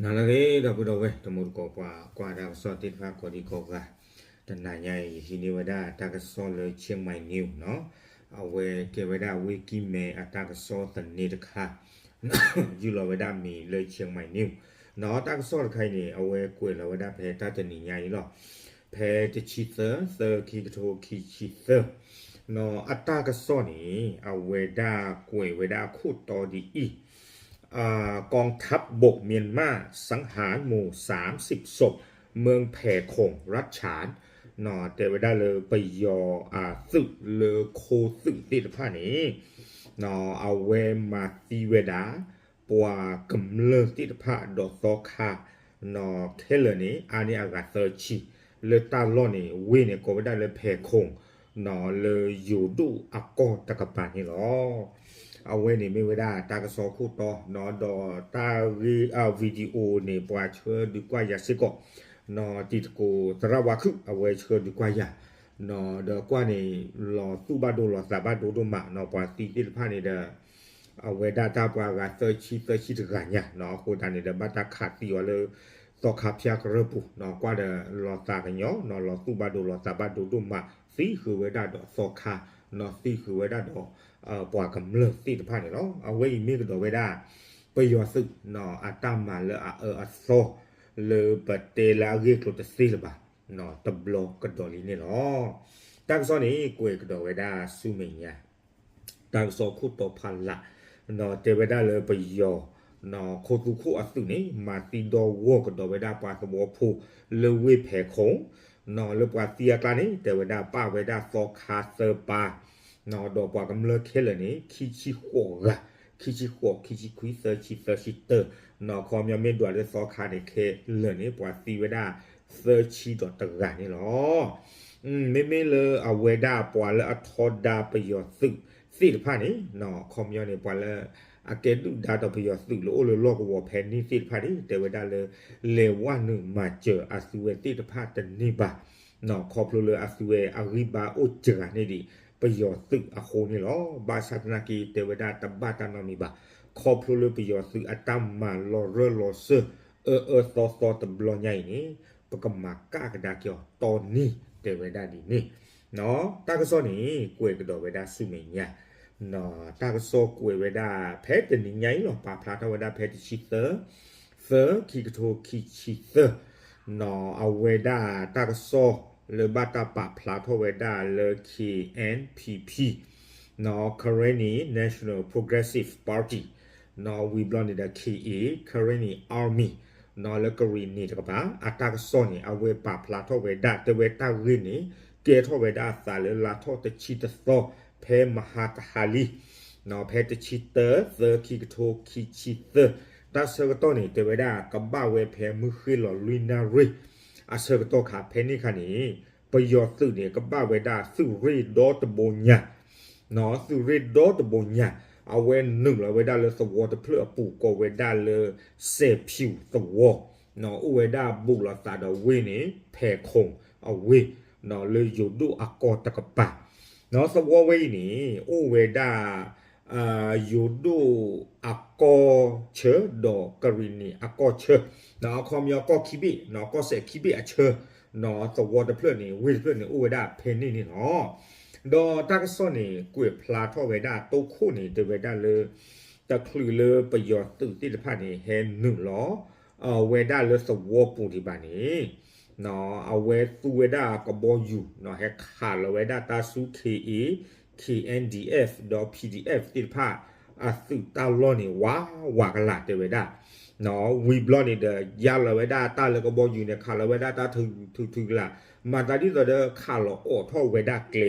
ဟါလၢအဂ့ၤ ဒီပုၢ်ဒီဝဲၢ် တံၤသကိး ပှၤကွၢ်တၢ်ကစီၣ်သ့ၣ်တဖၣ်ကိးဒံကိးဂၤ, တနၤညါအံၤ ယဟံးန့ၢ်ဝဲဒၣ်တၢ်ကစီၣ်လၢ Chiang Mai News နီၤ, အဝဲကဲဝဲဒၣ်ဝ့ၢ်ကံၢ်မဲအတၢ်ကစီၣ်သန့တခါ ယုၢ်လီၤဝဲဒၣ်မံၤလၢ Chiang Mai News နီၤ, တၢ်ကစီၣ်တခါအံၤန့ၣ် အဝဲကွဲးလီၤဝဲဒၣ်ဖဲတၢ်တနံၤညါအံၤလီၤ. ဖဲတဆံသၢ သၢ ခံကထိခံဆံသၢ နီၤ, အတၢ်ကစီၣ်န့ၣ် အဝဲဒၣ်ကွဲးဝဲဒၣ်အခိၣ်တီဒ်အံၤ, กองทัพบกเมียนมาสังหารหมู่สามสิบศพเมืองแผ่ข่งรัฐฉาน နီၤ, တဲဝဲဒၣ်လၢပယီၤအသုးလၢခိသုးသ့ၣ်တဖၣ်န့ၣ် နီၤ, အဝဲမၤသံဝဲဒၣ် ပှၤကမျၢၢ်သ့ၣ်တဖၣ်ဒီးသီခါ နီၤ, ခဲလၢာ်န့ၣ် အါန့ၢ်အဂၤသၢဆံ, လၢတၢ်လီၢ်န့ၣ် ဝ့ၢ်န့ၣ် ကိးဝဲဒၣ်လၢဖဲးခိၣ် နီၤ, လၢယိၤဒိၣ်အကီၢ်တကပၤန့ၣ်လီၤ. အဝဲန့ၣ်မ့ၢ်ဝဲဒၣ်တၢ်ကစီၣ်ခိၣ်တီ နီၤ, ဒီးတၢ်ဂ့ၢ် video န့ၣ် ပှၤဆှၢဒုးကွၢ်ယၤစ့ၢ်ကီး, နီၤ, တံၤသကိးသရၣ်ဝါခုၣ် အဝဲဆှၢဒုးကွၢ်ယၤ, နီၤ, ဒီးကွၢ်န့ၣ် လီၤသူၣ်ဘၣ်ဒိလီၤသးဘၣ်ဒိဒိၣ်မး နီၤ, ပှၤသံသ့ၣ်တဖၣ်န့ၣ်ဒီး အဝဲဒၣ်တၢ်ပှၤဂၤသၢဆံ သၢဆံတဂၤညါ နီၤ, အဃိသတးန့ၣ်ဒီး ဘၣ်တၢ်ခးသံအီၤလၢ သီခါဖၠါကရၢၢ်ပူၤ နီၤ, ကွၢ်ဒီးလီၤသးကညီၤ နီၤ, လီၤသူၣ်ဘၣ်ဒိလီၤသးဘၣ်ဒိဒိၣ်မး သံဃုာ်ဝဲဒၣ်ဒီးသီခါ နီၤ, သံဃုာ်ဝဲဒၣ်ဒီး ပှၤကမျၢၢ်သ့ၣ်တဖၣ်န့ၣ်လီၤ. အဝဲအံၤမ့ၢ်ကဒီးဝဲဒၣ် ပယီၤသုး နီၤ, အတၢ်မၤလၢအအၢအသီ လၢပတဲလၢအဂ့ၢ်ကျိၤတသ့လၢၤဘၣ် နီၤ, တဘျီကဒီးလံန့ၣ်လီၤ. တၢ်ကစီၣ်န့ၣ် ကွဲးကဒီးဝဲဒၣ်ဆူမဲာ်ညါ တၢ်ကစီၣ်ခိၣ်တီဖးလး နီၤ, တဲဝဲဒၣ်လၢပယီၤ နီၤ, ခိသူခိၣ်အသုးန့ၣ် မၤသံဒီဂီၢ်ကဒီးဝဲဒၣ်ပှၤသဝီဖိလၢဝ့ၢ်ဖဲးခိၣ် နီၤ, လၢပှၤသံအကျါန့ၣ် တဲဝဲဒၣ်ပာ်ဝဲဒၣ်သီခါသၢပၢ် နီၤ, ဒီးပှၤကမျၢၢ်ခဲလၢာ်န့ၣ် ခံဆံဃိးဂၤ, ခံဆံဃိး, ခံဆံခွံ, သၢဆံ, သၢဆံတၢ, နီၤ, ခီပညီမ့ၢ်ဒွးလၢသီခါန့ၣ်ခဲလၢာ်န့ၣ် ပှၤသံဝဲဒၣ်သၢဆံဒီးတဂၤန့ၣ်လီၤ. မ့မ့ၢ်လၢအဝဲဒၣ်ပှၤလၢအထီဒါပယီၤသုးသ့ၣ်တဖၣ်န့ၣ် နီၤ, ခီပညီန့ၣ် ပှၤလၢအကဲဒုၣ်ဒါဒီးပယီၤသုးလၢအိၣ်လၢလီၢ်ကဝီၤဖဲန့ၣ်သ့ၣ်တဖၣ်န့ၣ် တဲဝဲဒၣ်လၢ လဲၤဝဲနုာ်မၤစၢၤအသုဝဲသ့ၣ်တဖၣ်တန့ၢ်ဘၣ် နီၤ, ခီဖျိလၢအသုဝဲအဂံၢ်ဘါအိၣ်စှၤန့ၢ်ဒံးပယီၤသုးအဃိန့ၣ်လီၤ. ဘၣ်ဆၣ်သနာ်က့ တဲဝဲဒၣ်တဘၣ်တၢ်နီတမံၤဘၣ်, ခီဖျိလၢပယီၤသုးအတၢ်မၤလီၤရၢၢ်လီၤစၢၢ် အၢအၢသီသီတဘျီညါအံၤန့ၣ် ပကမၤကၣ်ကဒါက့ၤအီၤတီနံၤ တဲဝဲဒၣ်ဒ်န့ၣ် နီၤ, တၢ်ကစီၣ်န့ၣ် ကွဲးကဒီးဝဲဒၣ်ဆူမဲာ်ညါ နီၤ, တၢ်ကစီၣ်ကွဲးဝဲဒၣ်ဖဲတနံၤညါအံၤလီၤ, ပာ်ဖျါထီၣ်ဝဲဒၣ်ဖဲတဆံသၢ သၢ ခံကထိခံဆံသၢ နီၤ, အဝဲဒၣ်တၢ်ကစီၣ်လၢဘၣ်တၢ်ပာ်ဖျါထီၣ်ဝဲဒၣ်လၢ K N P P နီၤ, Karenni National Progressive Party နီၤ, ဝံၤဘျီန့ၣ်ဒီး K A, Karenni Army နီၤ, လၢကရံၣ်နံၣ်တကပၤ အတၢ်ကစီၣ်န့ၣ် အဝဲပာ်ဖျါထီၣ်ဝဲဒၣ် တဲဝဲတၢ်ဂ့ၢ်န့ၣ် ကဲထီၣ်ဝဲဒၣ်အသးလၢလါထီၣ်တဆံတသီ ဖဲမဟါတဟါလံ နီၤ, ဖဲတဆံတၢ သၢ ခံကထိခံဆံသၢ တၢ်ဆၢကတီၢ်န့ၣ် တဲဝဲဒၣ်ကဘၣ်ဝဲဖဲမုၢ်ဃ့ၢ်လီၤလွံၢ်နၣ်ရံၣ် အဆၢကတီၢ်ခါ ဖဲန့ၣ်ခါန့ၣ် ပယီၤသုးန့ၣ် ကဘၣ်ဝဲဒၣ်သုးရ့ၣ်ဒီတဘိညါ နီၤ, သုးရ့ၣ်ဒီတဘိညါ အဝဲနုာ်လီၤဝဲဒၣ်လၢသဝီတဖျၢၣ်အပူၤ ကိးဝဲဒၣ်လၢ စဲးဖၠူၣ်သဝီ နီၤ, အိၣ်ဝဲဒၣ်ဘူးလိာ်သးဒီးဝ့ၢ်န့ၣ် ဖဲးခိၣ်အဝ့ၢ် နီၤ, လၢယိၤဒိၣ်အကီၢ်တကပၤ နီၤ, သဝီဝဲအံၤန့ၣ် အိၣ်ဝဲဒၣ် ယိၤဒိၣ်အကီၢ်ဆၢ ဒီးကရံၣ်နံၣ်အကီၢ်ဆၢ နီၤ, အခီပညီကီၢ်ခံဘ့ၣ် နီၤ, ကီၢ်စဲးခံဘ့ၣ်အဆၢ နီၤ, သဝီတဖျၢၣ်န့ၣ် ဝ့ၢ်တဖျၢၣ်န့ၣ် အိၣ်ဝဲဒၣ်ဖဲန့ၣ်န့ၣ်လီၤ. ဒီးတၢ်ကစီၣ်န့ၣ် ကွဲးဖျါထီၣ်ဝဲဒၣ်တိခိၣ်န့ၣ် တဲဝဲဒၣ်လၢ တချုးလၢပယီၤသုးသ့ၣ်တဖၣ်န့ၣ် ဟဲနုာ်လီၤ အဝဲဒၣ်လၢသဝီပူၤဒံးဘၣ်န့ၣ် နီၤ, အဝဲသူဝဲဒၣ်ကဘီယူၤ နီၤ, ဟဲခးလီၤဝဲဒၣ်တၢ်ဆူ K A, K N D F ဒီး P D F သ့ၣ်တဖၣ် အသုးတၢ်လီၢ်န့ၣ် ဝးဝးကလာ်တဲဝဲဒၣ် နီၤ, ဝံၤဘျီန့ၣ်ဒီး ယါလီၤဝဲဒၣ်တၢ်လၢကဘီယူၤန့ၣ် ခးလီၤဝဲဒၣ်တၢ်ထုထုထုကလာ် မၤသးဒ်သိးဒီးခးလီၤအိးထီၣ်ဝဲဒၣ်ကျဲ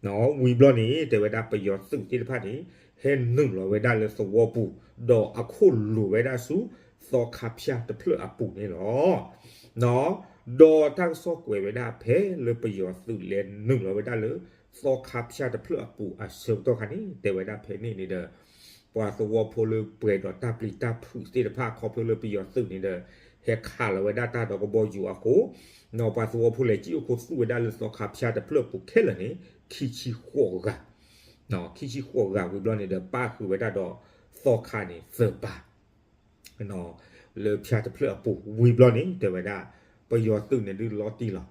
နီၤ, ဝံၤဘျီန့ၣ် တဲဝဲဒၣ်ပယီၤသုးသ့ၣ်တဖၣ်န့ၣ် ဟဲနုာ်လီၤဝဲဒၣ်လၢသဝီပူၤ ဒီးအခိၣ်လိၤဝဲဒၣ်ဆူ သီခါဖၠၣ်တဖျၢၣ်အပူၤန့ၣ်လီၤ. နီၤ, ဒီးတၢ်ကစီၣ်ကွဲးဝဲဒၣ်ဖဲလၢပယီၤသုးလဲၤနုာ်လီၤဝဲဒၣ်လၢ သီခါဖၠၣ်တဖျၢၣ်အပူၤအဆၢကတီၢ်ခါန့ၣ် တဲဝဲဒၣ်ဖဲန့ၣ်န့ၣ်ဒီး ပှၤသဝီဖိလၢပှဲၤဒီးတၢ်ပျံၤတၢ်ဖုးသ့ၣ်တဖၣ် ခီဖျိလၢပယီၤသုးန့ၣ်ဒီး ဟဲခးလီၤဝဲဒၣ်တၢ်ဒီးကဘီယူၤအဃိ နီၤ, ပှၤသဝီဖိလဲၤစံၣ်အိၣ်ခိးသူၣ်ဝဲဒၣ်လၢသီခါဖၠၣ်တဖျၢၣ်အပူၤခဲလၢာ်န့ၣ် ခံဆံဃိးဂၤ နီၤ, ခံဆံဃိးဂၤ ဝံၤဘျီန့ၣ်ဒီး ပၣ်ဃုာ်ဝဲဒၣ်ဒီးသီခါန့ၣ်သၢပၢ် နီၤ, လၢဖၠါတဖျၢၣ်အပူၤ ဝံၤဘျီန့ၣ် တဲဝဲဒၣ် ပယီၤသုးန့ၣ်ဒုးလီၤတံၢ်လီၤ.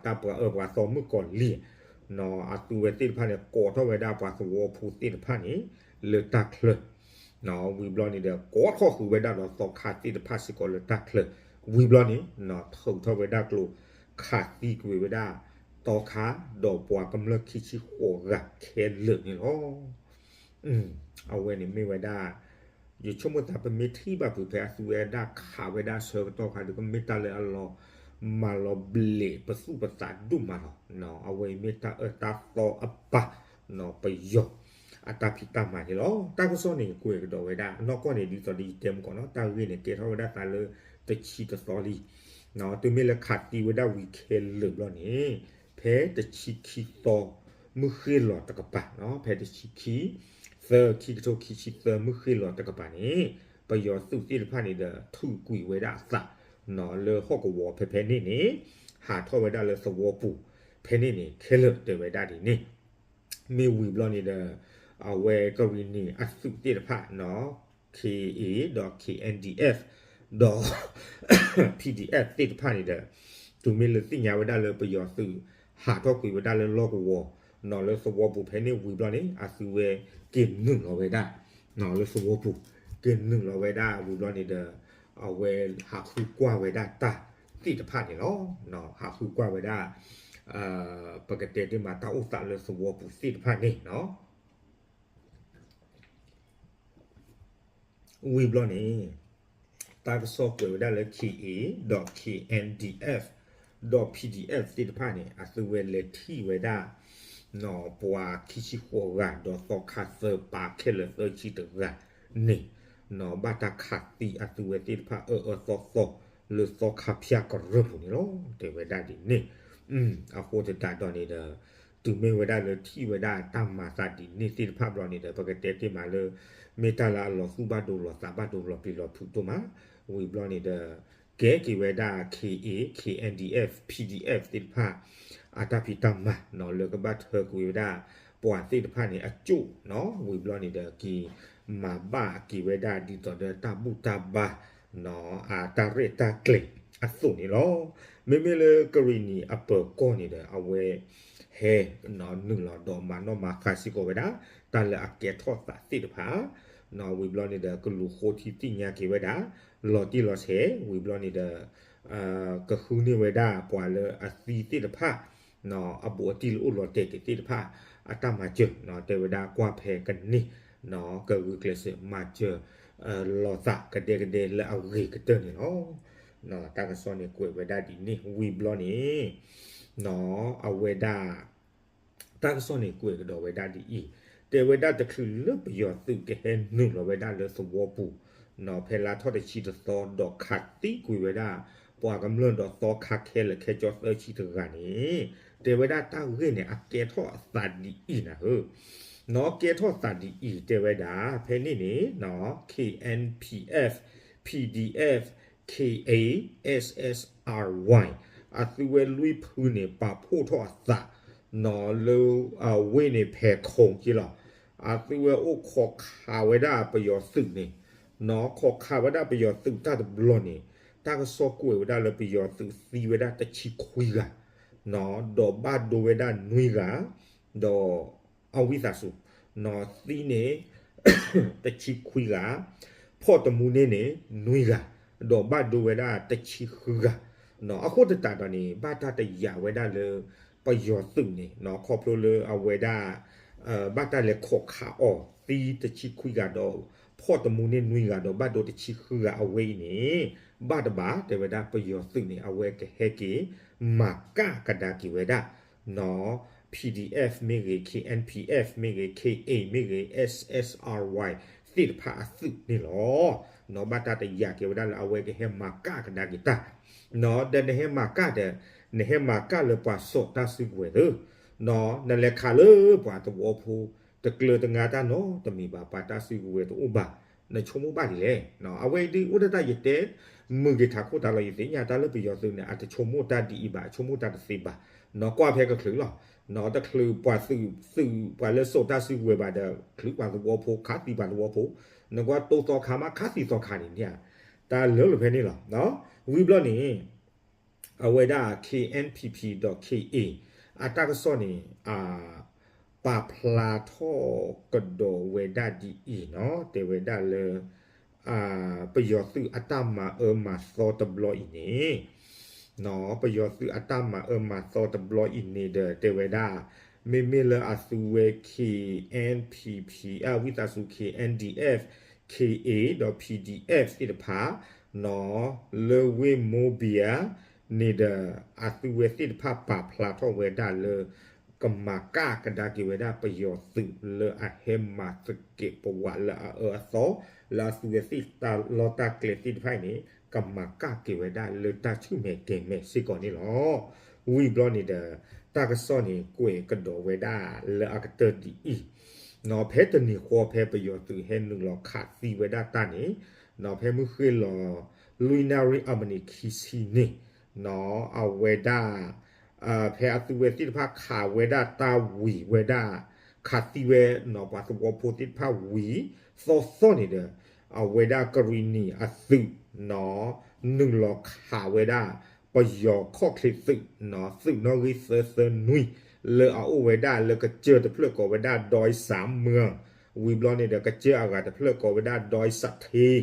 တၢ်ပှၤအၢပှၤသီမုၣ်ကီၤလံၢ် အသုဝဲသ့ၣ်တဖၣ်န့ၣ် ကိးထီၣ်ဝဲဒၣ်ပှၤသဝီဖိသ့ၣ်တဖၣ်န့ၣ် လၢတၢ်ချၢ ဝံၤဘျီန့ၣ်ဒီး ကိးထီၣ်ဃုာ်ဝဲဒၣ်ဒီးသီခါသ့ၣ်တဖၣ်စ့ၢ်ကီးလၢတၢ်ချၢ ဝံၤဘျီန့ၣ် ထုးထီၣ်ဝဲဒၣ်ကျိ ခးသံကွံာ်ဝဲဒၣ် သီခါ ဒီးပှၤကမျၢၢ်ခံဆံဃိးဂၤခဲလၢာ်န့ၣ်လီၤ. အဝဲန့ၣ်မ့ၢ်ဝဲဒၣ် ယဆိကမိၣ်သးပမ့ၢ်ထံၣ်ဘၣ်ဖုးဖဲအသုဝဲဒၣ်ခးဝဲဒၣ်ဆၢကတီၢ်ခါဒီး ကမ့ၢ်တၢ်လၢအလီၤမၤလီၤဘျဲးပသူၣ်ပသးဒိၣ်မးလီၤ. အဝဲအံၤမ့ၢ်တၢ်အၢတၢ်သီအပၢ် ပယီၤ အတၢ်ဖံးတၢ်မၤန့ၣ်လီၤ. တၢ်ကစီၣ်န့ၣ် ကွဲးကဒီးဝဲဒၣ် နီၢ်ကီၢ်န့ၣ် ဒ်သိးဒီးယတဲမုၢ်ကီးနီၤ တၢ်ဂ့ၢ်န့ၣ် ကဲထီၣ်ဝဲဒၣ်သးလၢတဆံတသီလံ တုၤမ့ၢ်လၢခးသံဝဲဒၣ်ဝံၤခဲလၢာ်ဘျီန့ၣ် ဖဲတဆံခံသီ မုၢ်ဃ့ၢ်လီၤတကပၤနီၤ ဖဲတဆံခံ သၢ ခံကထိခံဆံသၢ မုၢ်ဃ့ၢ်လီၤတကပၤန့ၣ် ပယီၤသုးသ့ၣ်တဖၣ်န့ၣ်ဒီး ထုးကွံာ်ဝဲဒၣ်အသး လၢဟီၣ်ကဝီၤဖဲဖဲန့ၣ်န့ၣ် ဟးထီၣ်ဝဲဒၣ်လၢသဝီပူၤ ဖဲန့ၣ်န့ၣ် ခဲလၢာ်တဲဝဲဒၣ်ဒ်န့ၣ် မ့ၢ်ဝံၤဘျီန့ၣ်ဒီး အဝဲကရံၣ်နံၣ်အသုးသ့ၣ်တဖၣ်နီၤ ခ့ၣ်အ့ၣ် ဒီး ခ့ၣ်အဲၣ်ဒံၣ်အ့ၣ်ဖ် ဒီး ပံၣ်ဒံၣ်အ့ၣ်ဖ် သ့ၣ်တဖၣ်န့ၣ်ဒီး တုၤမ့ၢ်လၢသ့ၣ်ညါဝဲဒၣ်လၢပယီၤသုး ဟးထီၣ်ကွံာ်ဝဲဒၣ်လၢလီၢ်ကဝီၤ နီၤလၢသဝီပူၤဖဲန့ၣ်ဝံၤဘျီန့ၣ် အသုဝဲက့ၤနုာ်လီၤဝဲဒၣ် နီၤလၢသဝီပူၤ က့ၤနုာ်လီၤဝဲဒၣ်ဝံၤဘျီန့ၣ်ဒီး အဝဲဟးဃုကွၢ်ဝဲဒၣ်တၢ်သ့ၣ်တဖၣ်န့ၣ်လီၤ. ဟးဃုကွၢ်ဝဲဒၣ် ပကတဲတ့ၢ်မးတၢ်အိၣ်သးလၢသဝီပူၤသ့ၣ်တဖၣ်န့ၣ်နီၤ ဝံၤဘျီန့ၣ် တၢ်ကစီၣ်ကွဲးဝဲဒၣ်လၢ ခ့ၣ်အ့ၣ် ဒီး ခ့ၣ်အဲၣ်ဒံၣ်အ့ၣ်ဖ် ဒီး ပံၣ်ဒံၣ်အ့ၣ်ဖ် သ့ၣ်တဖၣ်န့ၣ် အသုဝဲလဲၤထံၣ်ဝဲဒၣ် နီၤပှၤခံဆံဃိးဂၤ ဒီးသီခါသၢပၢ်ခဲလၢာ်သၢဆံတဂၤန့ၣ် နီၤဘၣ်တၢ်ခးသံအသုဝဲသ့ၣ်တဖၣ်အၢအၢသီသီ လၢသီခါဖၠါကရၢၢ်ပူၤန့ၣ်လီၤ. တဲဝဲဒၣ်ဒ်န့ၣ် အဃိသတးဒီးန့ၣ်ဒီး တုၤမ့ၢ်ဝဲဒၣ်လၢထံၣ်ဝဲဒၣ်တၢ်မၤသးဒ်န့ၣ်သ့ၣ်တဖၣ်ဘျီန့ၣ်ဒီး ပကတဲတ့ၢ်မးလၢ မ့ၢ်တၢ်လၢအလီၤသူၣ်ဘၣ်ဒိလီၤသးဘၣ်ဒိလီၤပျံၤလီၤဖုးဒိၣ်မး ဝံၤဘျီန့ၣ်ဒီး ကဲက့ၤဝဲဒၣ် ခ့ၣ်အ့ၣ် ခ့ၣ်အဲၣ်ဒံၣ်အ့ၣ်ဖ် ပံၣ်ဒံၣ်အ့ၣ်ဖ် သ့ၣ်တဖၣ် အတၢ်ဖံးတၢ်မၤနီၤ လၢကဘၣ်ထၢကွံာ်ဝဲဒၣ် ပှၤသ့ၣ်တဖၣ်န့ၣ် အကၠိၣ်နီၤ ဝံၤဘျီန့ၣ်ဒီး က့ၤမၤဘၣ်က့ၤဝဲဒၣ်ဒ်သိးဒီးတၢ်ဘူၣ်တၢ်ဘါ နီၤ အတၢ်ရဲၣ်တၢ်ကျဲၤအသိးန့ၣ်လီၤ. မ့မ့ၢ်လၢကရံၣ်နံၣ်အပၢၤကီၢ်န့ၣ်ဒီး အဝဲ ဟဲ နုာ်လီၤဒီးမၤနီၣ်မၤဃါစ့ၢ်ကီးဝဲဒၣ် တၢ်လၢအကဲထီၣ်သးသ့ၣ်တဖၣ် နီၤ ဝံၤဘျီန့ၣ်ဒီး ကလူၤဃိထံသ့ၣ်ညါက့ၤဝဲဒၣ် လီၤတံၢ်လီၤဆဲး ဝံၤဘျီန့ၣ်ဒီး ကဃုန့ၢ်ဝဲဒၣ်ပှၤလၢအသံသ့ၣ်တဖၣ် နီၤ အဘူးအတံၢ်လၢအိၣ်လီၤတဲာ်က့ၤသ့ၣ်တဖၣ် အတၢ်မၤစၢၤ နီၤ တဲဝဲဒၣ်ကွၢ်ဖဲကန့ၢ် နီၤ ကဂုာ်ကျဲးစၢးမၤစၢၤ လီၤသးကဒဲကဒဲလၢအဂ့ၤကတၢၢ်န့ၣ်လီၤ. နီၤ တၢ်ကစီၣ်န့ၣ်ကွဲးဝဲဒၣ်ဒ်န့ၣ် ဝံၤဘျီန့ၣ် နီၤ အဝဲဒၣ် တၢ်ကစီၣ်န့ၣ်ကွဲးကဒီးဝဲဒၣ်ဒ်အံၤ, တဲဝဲဒၣ်တချုးလၢပယီၤသုးကဟဲနုာ်လီၤဝဲဒၣ်လၢသဝီပူၤ နီၤ ဖဲလါထီၣ်တဆံတသီ ဒီးခးသံကွံာ်ဝဲဒၣ် ပှၤကမျၢၢ်ဒီးသီခါခဲလၢာ်ခဲဆ့သၢဆံတဂၤန့ၣ် တဲဝဲဒၣ်တၢ်ဂ့ၢ်န့ၣ် အကဲထီၣ်အသးဒ်အံၤနၤဧၢ, နီၤ ကဲထီၣ်သးဒ်အံၤ တဲဝဲဒၣ် ဖဲန့ၣ်န့ၣ် နီၤ ခ့ၣ်အဲၣ်ပီၣ်အ့ၣ်ဖ်, ပီႇဒီဢ့ၣ်အ့ၣ်ဖ်, ခ့ၣ်အ့ၣ်, အ့ၣ်အ့ၣ်အၣ်ဝဲၢ်, အသုဝဲလွံၢ်ဖုန့ၣ် ပာ်ဖှိၣ်ထီၣ်အသး နီၤ လၢအဝ့ၢ်န့ၣ် ဖဲခိၣ်က့လီၤ. အသုဝဲအိၣ်ခိးခးဝဲဒၣ်ပယီၤသုးန့ၣ်, နီၤ ခိးခးဝဲဒၣ်ပယီၤသုးတၢ်တဘျီန့ၣ် တၢ်ကစီၣ်ကွဲးဝဲဒၣ်လၢပယီၤသုးသံဝဲဒၣ်တဆံခွံဂၤ, နီၤ ဒီးဘၣ်ဒိဝဲဒၣ်နွံဂၤ, ဒီး အဝံသးစူၤ, နီၤ သံန့ၣ် တဆံခွံဂၤ, ဖီၣ်တမူန့ၢ်န့ၣ် နွံဂၤ, ဒီးဘၣ်ဒိဝဲဒၣ်တဆံဃုဂၤ, နီၤ အဃိသတးဒီးန့ၣ် ဘၣ်တၢ်တယာ်ဝဲဒၣ်လၢ ပယီၤသုးန့ၣ် နီၤ ခီဖျိလၢအဝဲဒၣ် ဘၣ်တၢ်လဲၤခိးခးအီၤသံတဆံခွံဂၤဒီး ဖီၣ်တမူန့ၢ်နွံဂၤဒီးဘၣ်ဒိတဆံဃုဂၤအဝဲအံၤန့ၣ် ဘၣ်တဘၣ် တဲဝဲဒၣ်ပယီၤသုးန့ၣ် အဝဲကဟဲက့ၤ မၤကၣ်ကဒါက့ၤဝဲဒၣ် နီၤ ပီၣ်ဒီအ့ၣ်အ့ၣ်မ့ၢ်ဂ့ၤ, ခ့ၣ်အဲၣ်ပီၣ်အ့ၣ်မ့ၢ်ဂ့ၤ, ခ့ၣ်အ့ၣ်မ့ၢ်ဂ့ၤ, အ့ၣ်အ့ၣ်အၣ်ဝဲၢ်သ့ၣ်တဖၣ်အသုးန့ၣ်လီၤ. နီၤ ဘၣ်တၢ်တယာ်က့ၤဝဲဒၣ်လၢအဝဲကဟဲမၤကၣ်ကဒါက့ၤတၢ်, နီၤ ဒီးနဟဲမၤကၣ်ဒီး နဟဲမၤကၣ်လၢပှၤစိာ်တၢ်စုကဝဲၤသ့, နီၤ နလဲၤခးလၢပှၤသဝီဖိ တကျၢၤတငါတၢ်နီတမံၤဘၣ်, ပှၤတၢ်စုကဝဲၤတအိၣ်ဘၣ်, နဆိကမိၣ်ဘၣ်ဒ်လဲၣ်. အဝဲအံၤဒ်အိၣ်ဒၣ်တၢ်ယတဲ မုာ်က့ၤထးခိၣ်တၢ်လီၤ ယသ့ၣ်ညါတၢ်လၢပယီၤသုးန့ၣ် အတဆိကမိၣ်တၢ်ဒ်အံၤဘၣ်, ဆိကမိၣ်တၢ်တသ့ဘၣ်, နီၤ ကွၢ်ဖဲကချုးလီၤ, နီၤ တချုးပှၤသုး သုးပှၤလၢစိာ်တၢ်စုကဝဲၤဘၣ်ဒီး ချုးပှၤသဝီဖိ ခးသံပှၤသဝီဖိ, နကွၢ်တိသီခါမး ခးသံသီခါန့ၣ်န့ၣ်ဧါ, တၢ်လၢလိာ်ဖဲန့ၣ်လီၤ. ဝံၤဘျီန့ၣ် အဝဲဒၣ် K N P P ဒီး K A အတၢ်ကစီၣ်န့ၣ် ပာ်ဖျါထီၣ်ကဒီးဝဲဒၣ်ဒ်အံၤနီၤ, တဲဝဲဒၣ်လၢ ပယီၤသုးအတၢ်မၤအၢမၤသီတဘျီအံၤန့ၣ် ပယီၤသုးအတၢ်မၤအၢမၤသီတဘျီအံၤန့ၣ်ဒီး တဲဝဲဒၣ် မ့မ့ၢ်လၢအသုဝဲ K N P P အဝံသးစူၤ K N D F, K A ဒီး P D F သ့ၣ်တဖၣ် လၢဝ့ၢ်မိဘံယၤန့ၣ်ဒီး အသုဝဲသ့ၣ်တဖၣ်ပာ်ဖျါထီၣ်ဝဲဒၣ်လၢ ကမၤကၣ်ကဒါက့ၤဝဲဒၣ်ပယီၤသုးလၢအဟဲမၤသကဲးပဝးလၢအအၢအသီ လၢအသုဝဲသ့ၣ်တၢ်လီၢ်တၢ်ကျဲသ့ၣ်တဖၣ်အံၤန့ၣ် ကမၤကၣ်က့ၤဝဲဒၣ်လၢတၢ်ဆူၣ်မဲာ်ကဲၤမဲာ်စ့ၢ်ကီးန့ၣ်လီၤ. ဝံၤဘျီန့ၣ်ဒီး တၢ်ကစီၣ်န့ၣ်ကွဲးကဒီးဝဲဒၣ်လၢအကတၢၢ်ဒ်အံၤ ဖဲတနံၤဃီဖဲပယီၤသုးဟဲနုာ်လီၤခးသံဝဲဒၣ်တၢ်န့ၣ် ဖဲမုၢ်ဃ့ၢ်လီၤ လွံၢ်နၣ်ရံၣ်အမံးနံးခံဆံန့ၣ် အဝဲဒၣ် ဖဲအသုဝဲသ့ၣ်တဖၣ်ခးဝဲဒၣ်တၢ်ဝံၤဝဲဒၣ် ခးသံဝဲနီၤ ပှၤသဝီဖိသ့ၣ်တဖၣ်ဝံၤသီသီန့ၣ်ဒီး အဝဲဒၣ်ကရံၣ်နံၣ်အသုး နုာ်လီၤခးဝဲဒၣ် ပယီၤခီၣ်ချ့သုး သုးနီၣ်ဂံၢ်သၢသၢနွံ လၢအအိၣ်ဝဲဒၣ်လၢကစၢၢ်တဖျၢၣ်ကိးဝဲဒၣ် ဒွဲစၣ်မၢၣ် ဝံၤဘျီန့ၣ်ဒီး ကစၢၢ်အဂၤတဖျၢၣ်ကိးဝဲဒၣ် ဒွဲစၣ်ထ့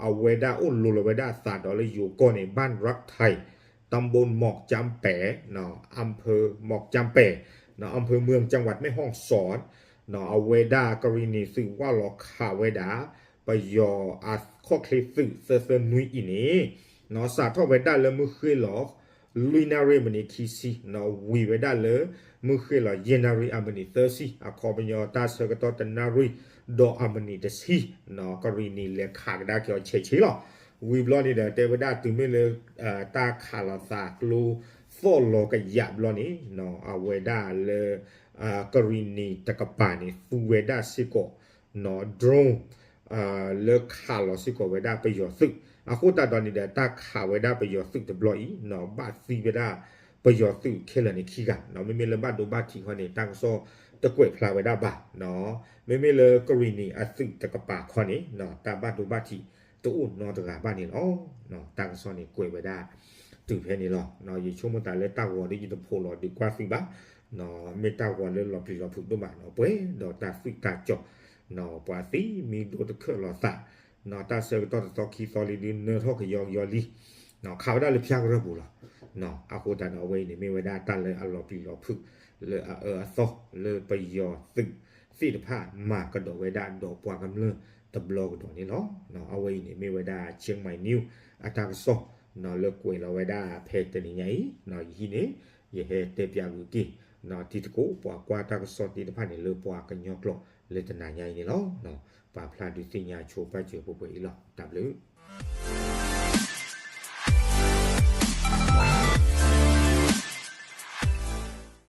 အဝဲဒၣ်အိၣ်လိၤလီၤဝဲဒၣ်အသးဒီးလၢယိၤကီၢ်န့ၣ် บ้านรักไทย ตำบลหมอกจำแป่ อำเภอหมอกจำแป่ อำเภอเมือง จังหวัดแม่ฮ่องสอน အဝဲဒၣ်ကရံၣ်နံၣ်သုးဝၢ်လီၤခးဝဲဒၣ် ပယီၤအခီၣ်ချ့သုးသၢသၢနွံအံၤန့ၣ် စးထီၣ်ဝဲဒၣ်လၢမုၢ်ဃ့ၢ်လီၤ လွံၢ်နၣ်ရံၣ်မံးနံးခံဆံ ဝံၤဝဲဒၣ်လၢ မုၢ်ဃ့ၢ်လီၤ ယဲၢ်နၣ်ရံၣ်အမံးနံးသၢဆံ အခီပညီတၢ်ဆၢကတီၢ်တနၣ်ရံၣ် ဒီးအမံးနံးတဆံ ကရံၣ်နံၣ်လဲၤခးကဒါက့ၤအီၤဆဲးဆ့လီၤ. ဝံၤဘျီန့ၣ်ဒီး တဲဝဲဒၣ်တုၤမ့ၢ်လၢ တၢ်ခးလိာ်သးကျိသီၣ်လီၤကယးဘျီန့ၣ် အဝဲဒၣ်လၢ ကရံၣ်နံၣ်တကပၤန့ၣ် သူဝဲဒၣ်စ့ၢ်ကီး drone လၢခးလီၤစ့ၢ်ကီးဝဲဒၣ်ပယီၤသုး အဃိသတးဒီးန့ၣ်ဒီး တၢ်ခးဝဲဒၣ်ပယီၤသုးတဘျီအံၤ ဘၣ်သံဝဲဒၣ်ပယီၤသုးခဲလၢာ်န့ၣ်ခံဂၤ မ့မ့ၢ်လၢဘၣ်ဒိဘၣ်ထံးခီန့ၣ် တၢ်ကစီၣ်တကွဲးဖျါဝဲဒၣ်ဘၣ် မ့မ့ၢ်လၢကရံၣ်နံၣ်အသုးတကပၤခီန့ၣ် တၢ်ဘၣ်ဒိဘၣ်ထံးတအိၣ်နီတဂၤဘၣ်န့ၣ်လီၤ. တၢ်ကစီၣ်န့ၣ်ကွဲးဝဲဒၣ်တုၤဖဲန့ၣ်လီၤ. ယဆိကမိၣ်သးလၢတၢ်ဂီၤဒီးယတဖိးလီၤဒုးကွၢ်သုဘၣ် မ့ၢ်တၢ်ဂီၤလၢလီၤပျံၤလီၤဖုးဒိၣ်မးနီၤ ပှဲၤဒီးတၢ်သွံၣ်တၢ်စီၤ ပှၤသံမံဒိတခၢၣ်လီၤသး တၢ်ဆၢကတီၢ်တသီခံသီလံဒုးနၢထီၣ်ကယီကယီလံ ခးဝဲဒၣ်လၢဖၠါကရၢၢ်ပူၤလီၤ. အဃိသတးဒီးအဝဲအံၤန့ၣ် မ့ၢ်ဝဲဒၣ်တၢ်လၢအလီၤပျံၤလီၤဖုး လၢအအၢအသီ လၢပယီၤသုးသ့ၣ်တဖၣ်မၤကဒီးဝဲဒၣ်ဒီးပှၤကမျၢၢ်တဘျီကဒီးန့ၣ်လီၤ. အဝဲအံၤန့ၣ်မ့ၢ်ဝဲဒၣ် Chiang Mai News အတၢ်ကစီၣ် လၢကွဲးလီၤဝဲဒၣ်ဖဲတနံၤညါအံၤ ယဟံးန့ၣ် ယဟဲတဲပၠးဂုာ်က့ၤ တံၤသကိးပှၤကွၢ်တၢ်ကစီၣ်သ့ၣ်တဖၣ်န့ၣ် လၢပှၤကညီကျိာ်လၢတနၤညါအံၤန့ၣ်လီၤ. ပာ်ဖျါဒုးသ့ၣ်ညါဆိပာ်စၢၤပှဲၤပှဲၤအံၤလီၤ. တၢ်ဘျုး